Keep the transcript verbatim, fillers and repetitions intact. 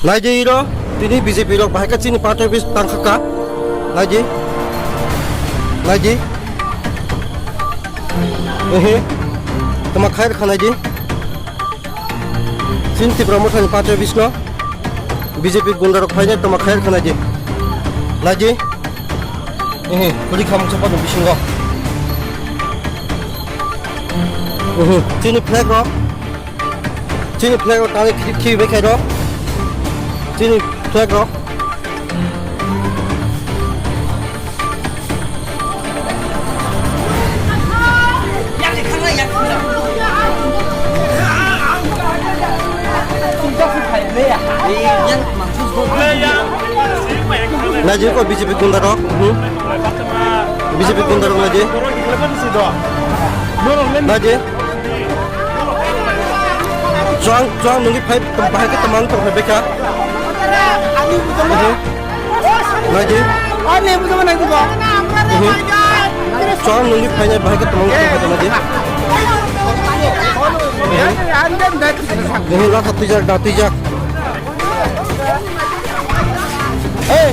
Naidi iro, tini B J P rok bahai khe chini party office tangkha kha. Naidi. Naidi. Ehe. Tama khair kha naidi. Chini Tipra Motha ni party office no B J P gunda rok phainai tama khair kha naidi. Naidi. Ehe, kuri khamung chapa no bisingo. Ehe, chini flag rok. Chini flag rok tangwi khi, khi bai khairo. Chini flag rok. Naji ko B J P gunda rok. Hmm? B J P gunda rok naji. Naji. Chuang, chuang nungwi phai, bahai khe tamang tong phai bekha. Naidi. Naidi. Chuang nungwi phainai bahai khe tamang tong phai naidi. Naidi, lakha twijak, da twijak. Hey,